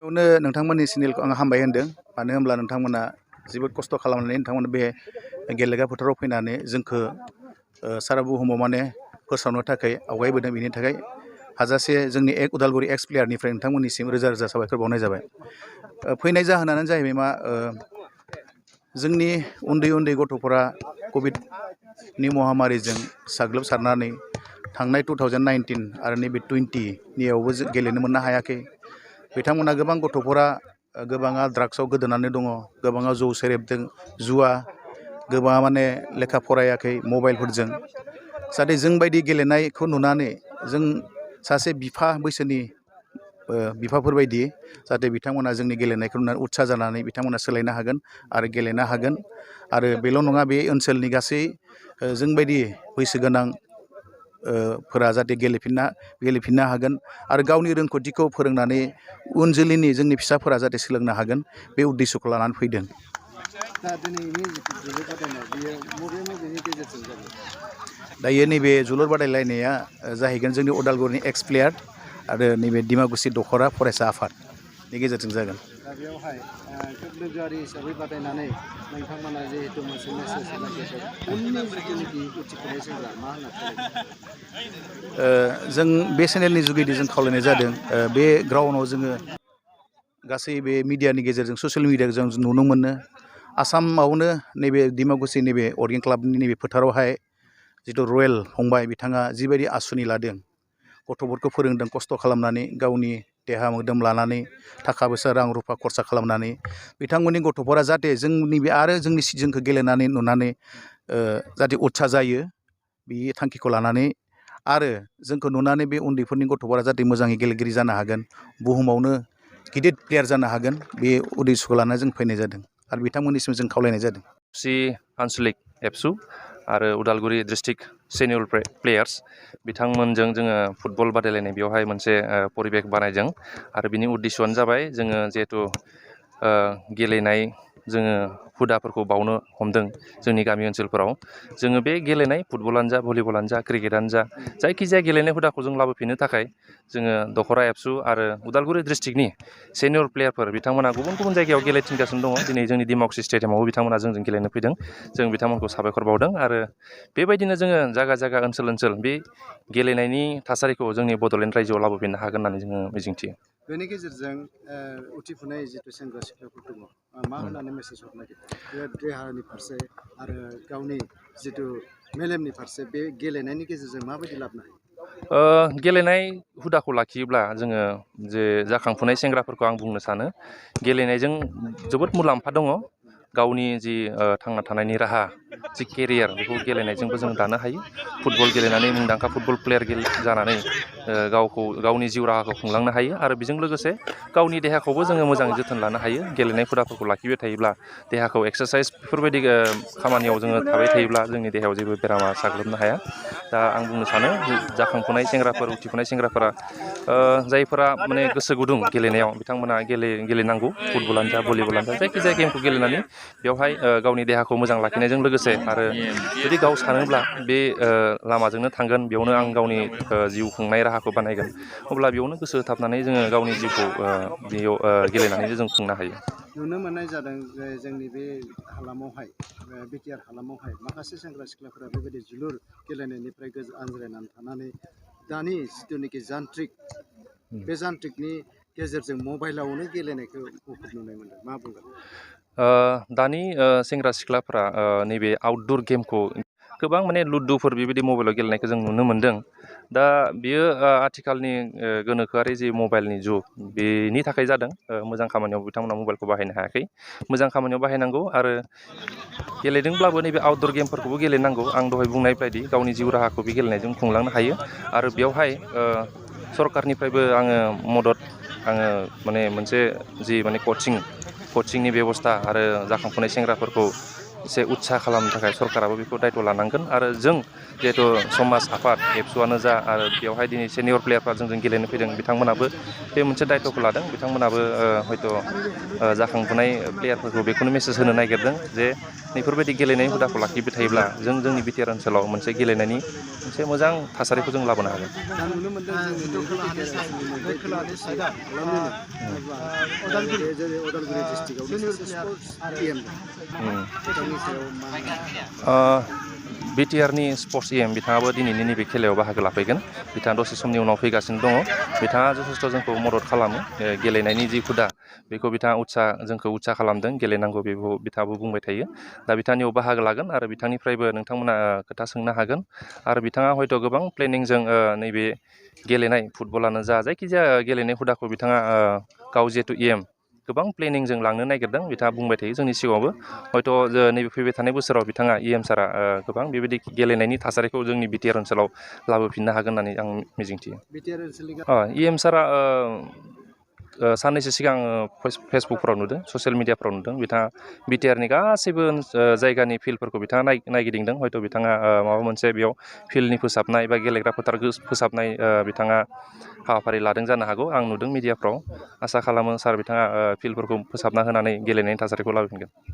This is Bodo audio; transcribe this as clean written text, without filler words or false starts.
बेयावनो नोंथांमोननि चेनेलखौ आं हामबाय होनदों मानो होनब्ला नोंथांमोना जोबोद खस्थ' खालामनानै नोंथांमोना बे गेलेग्रा फोथाराव फैनानै जोंखौ सारा बुहुमाव माने फोसावनो थाखाय आवगायबोदों बेनि थाखाय हाजासे जोंनि उदालगुरि एक्स प्लेयारनिफ्राय नोंथांमोननिसिम रोजा रोजा साबायखर बावनाय जाबाय। फैनाय जाहोनानो जाहैबाय मा जोंनि उन्दै उन्दै गथ'फोरा कभिडनि महामारिजों साग्लोबसारनानै थांनाय 2019 आरो नैबे 20नियावबो गेलेनो मोननो हायाखै। बिथांमोना गोबां गथ'फोरा गोबाङा ड्राग्सआव गोदोनानै दङ, गोबाङा जौ सेरेबजों जुवा, गोबाङा माने लेखा फरायाखै मबाइलफोरजों। जाहाथे जोंबायदि गेलेनायखौ नुनानै जों सासे बिफा बैसोनि बिफाफोरबायदि जाहाथे बिथांमोना जोंनि गेलेनायखौ नुनानै उत्सा जानानै बिथांमोना सोलायनो हागोन आरो गेलेनो हागोन। आरो बेल' नङा, बे ओनसोलनि गासै जोंबायदि बैसो गोनां फोरा जाहाथे गेलेफिननो हागोन आरो गावनि रोंगौथिखौ फोरोंनानै उन जोलैनि जोंनि फिसाफोरा जाहाथे सोलोंनो हागोन, बे उद्देশ্যखौ लानानै फैदों। दायो नैबे जोलुर बादायलायनाया जाहैगोन जोंनि उदालगुरिनि एक्स प्लेयार आरो नैबे दिमाकुसि दख'रा फरायसा आफादनि गेजेरजों जागोन। दा बेयावहाय खोब लोगोआरि हिसाबै बादायनानै नोंथांमोना जिहेतु मोनसे मेसेज होनो नागिरदों उननि जिथुनिखि उथिफुनाय सेंग्रा मा होनना जों बे चेनेलनि जुगेदि जों खावलायनाय जादों बे ग्राउन्डआव जोङो गासै बे मिडियानि गेजेरजों ससियेल मिडियाजों जों नुनो मोनो। आसामावनो नैबे दिमाकुसि नैबे अर्गेन क्लाबनि नैबे फोथारावहाय जिथु रयेल फंबाय बिथाङा जिबायदि आसुनि लादों, गथ'फोरखौ फोरोंदों खस्थ' खालामनानै, गावनि देहा मोदोम लानानै, थाखा फैसा रां रुफा खरसा खालामनानै बिथांमोननि गथ'फोरा जाहाथे जोंनि बे आरो जोंनि जोंखौ गेलेनानै नुनानै जाहाथे उत्सा जायो, बे थांखिखौ लानानै आरो जोंखौ नुनानै बे उन्दैफोरनि गथ'फोरा जाहाथे मोजाङै गेलेगिरि जानो हागोन, बुहुमावनो गिदिर प्लेयार जानो हागोन, बे उद्देশ্যखौ लानानै जों फैनाय जादों आरो बिथांमोननिसिम जों खावलायनाय जादों। आनसलिक एबसु आरो उदालगुरि डिस्ट्रिक्ट सिनियर प्लेयार्स बिथांमोनजों जोङो फुटबल बादायलायनाय बेवहाय मोनसे परिबेक बानायदों आरो बिनि उद्देশ্যआनो जाबाय जोङो जिहेथु गेलेनाय जोङो हुदाफोरखौ बावनो हमदों जोंनि गामि ओनसोलफोराव। जोङो बे गेलेनाय फुटबलानो जा, भलिबलानो जा, क्रिकेटानो जा, जायखिजाया गेलेनाय हुदाखौ जों लाबोफिननो थाखाय जोङो दख'रा एबसु आरो उदालगुरि डिस्ट्रिक्टनि सिनियर प्लेयारफोर बिथांमोना गुबुन गुबुन जायगायाव गेलेथिंगासिनो दङ। दिनै जोंनि दिमाकुसि स्टेडियामावबो बिथांमोना जोंजों गेलेनो फैदों। जों बिथांमोनखौ साबायखर बावदों आरो बेबायदिनो जोङो जायगा जायगा ओनसोल बे गेलेनायनि थासारिखौ जोंनि बड'लेण्ड रायजोआव लाबोफिननो हागोन होननानै जोङो मिजिंथियो। बेनि गेजेरजों उथिफुनाय जिथु सेंग्रा सिख्लाफोर दङ मा होननानै मेसेज हरनो नागिरदों बे देहानि फारसे आरो गावनि जिथु मेलेमनि फारसे बे गेलेनायनि गेजेरजों माबायदि लाबोनो हायो? गेलेनाय हुदाखौ लाखियोब्ला जोङो जे जाखांफुनाय सेंग्राफोरखौ आं बुंनो सानो गेलेनायजों जोबोद मुलाम्फा दङ। गावनि जि थांना थानायनि राहा, जि केरियार, बेखौ गेलेनायजोंबो जों दानो हायो। फुटबल गेलेनानै मुंदांखा फुटबल प्लेयार जानानै गावनि जिउ राहाखौ खुंलांनो हायो आरो बेजों लोगोसे गावनि देहाखौबो जोङो मोजाङै जोथोन लानो हायो। गेलेनाय हुदाफोरखौ लाखिबाय थायोब्ला, देहाखौ एक्सारसाइस बेफोरबायदि खामानियाव जोङो थाबाय थायोब्ला जोंनि देहायाव जेबो बेरामा साग्लोबनो हाया। दा आं बुंनो सानो जाखांफुनाय सेंग्राफोर, उथिफुनाय सेंग्राफोरा जायफोरा माने गोसो गुदुं गेलेनायाव, बिथांमोना गेलेनांगौ। फुटबलानो जा, भलिबलानो जा, जायखिजाया गेमखौ गेलेनानै बेवहाय गावनि देहाखौ मोजां लाखिनायजों लोगोसे आरो जुदि गाव सानोब्ला बे लामाजोंनो थांगोन, बेयावनो आं गावनि जिउ खुंनाय राहाखौ बानायगोन, अब्ला बेयावनो गोसो होथाबनानै जोङो गावनि जिउखौ बेयाव गेलेनानैनो जों खुंनो हायो। नुनो मोननाय जादों जे जोंनि बे हालामावहाय, बिटिआर हालामावहाय माखासे सेंग्रा सिख्लाफोरा बेबायदि जोलुर गेलेनायनिफ्राय आनज्रायनानै थानानै दानि जिथुनाखि जान्थ्रिक, बे जान्थ्रिकनि गेजेरजों मबाइलावनो गेलेनायखौ नुनो मोनदों। मा बुंगोन? दानि सेंग्रा सिख्लाफोरा नैबे आउटदुर गेमखौ गोबां माने लुडुफोर बेबायदि मबाइलाव गेलेनायखौ जों नुनो मोन्दों। दा बियो आथिखालनि गोनोखोआरि जि मबाइलनि जुग, बेनि थाखाय जादों। मोजां खामानियाव बिथांमोना मबाइलखौ बाहायनो हायाखै। मोजां खामानियाव बाहायनांगौ आरो गेलेदोंब्लाबो नैबे आउटदुर गेमफोरखौबो गेलेनांगौ। आं दहाय बुंनाय बायदि गावनि जिउ राहाखौ बे गेलेनायजों खुंलांनो हायो आरो बेवहाय सरकारनिफ्रायबो आङो माने मोनसे जि माने कचिंनि बेब'स्था आरो जाखांफुनाय सेंग्राफोरखौ एसे उत्साह खालामनो थाखाय सरकाराबो बेखौ दायथ' लानांगोन आरो जों जिहेथु समाज आफाद एबसुआनो जा आरो बेवहाय दिनै सेनियर प्लेयारफ्रा जोंजों गेलेनो फैदों बिथांमोनाबो बे मोनसे दायथ'खौ लादों बिथांमोनाबो हयथ' जाखांफुनाय प्लेयारफोरखौ बेखौनो मेसेज होनो नागिरदों जे बेफोरबायदि गेलेनाय हुदाखौ लाखिबाय थायोब्ला जोंनि बिटिआर ओनसोलाव मोनसे गेलेनायनि मोनसे मोजां थासारिखौ जों लाबोनो हागोन। दा नुनो मोनदों जोंनि नैबे बिटिआर ओनसोलनिनो बे दिमाकुसि हालामनिनो बे जेरै उदालगुरि डिस्ट्रिक्टआवनो सासे स्पर्टस EM दं बिथांनि सायाव मा बिटिआरनि स्पर्टस EM बिथाङाबो दिनैनि नैबे खेलायाव बाहागो लाफैगोन बिथाङा दसे समनि उनाव फैगासिनो दङ बिथाङा जथेस्थ' जोंखौ मदद खालामो गेलेनायनि जि हुदा बेखौ बिथाङा जोंखौ उत्सा खालामदों गेलेनांगौ बेखौ बिथाङाबो बुंबाय थायो दा बिथांनियाव बाहागो लागोन आरो बिथांनिफ्रायबो नोंथांमोना खोथा सोंनो हागोन आरो बिथाङा हयथ' गोबां प्लेनिंजों नैबे गेलेनाय फुटबलानो जा जायखिजाया गेलेनाय हुदाखौ बिथाङा गाव जिहेतु EM गोबां प्लेनिंजों लांनो नागिरदों बिथाङा बुंबाय थायो जोंनि सिगाङावबो हयथ' नैबे फैबाय थानाय बोसोराव बिथाङा EM सारा गोबां बेबायदि गेलेनायनि थासारिखौ जोंनि बिटिआर ओनसोलाव लाबोफिननो हागोन होननानै आं मिजिंथियो। बिटिआर ओनसोलनि EM सारा साननैसो सिगां फेसबुकफ्राव नुदों ससियेल मिडियाफ्राव नुदों बिथाङा बिटिआरनि गासैबो जायगानि फिल्डफोरखौ बिथाङा नायगिदिंदों हयथ' बिथाङा माबा मोनसे बेयाव फिल्डनि फोसाबनाय बा गेलेग्रा फोथार फोसाबनाय बिथाङा हाबाफारि लादों जानो हागौ आं नुदों मिडियाफ्राव आसा खालामो सार बिथाङा फिल्डफोरखौ फोसाबना होनानै गेलेनायनि थासारिखौ लाबोफिनगोन।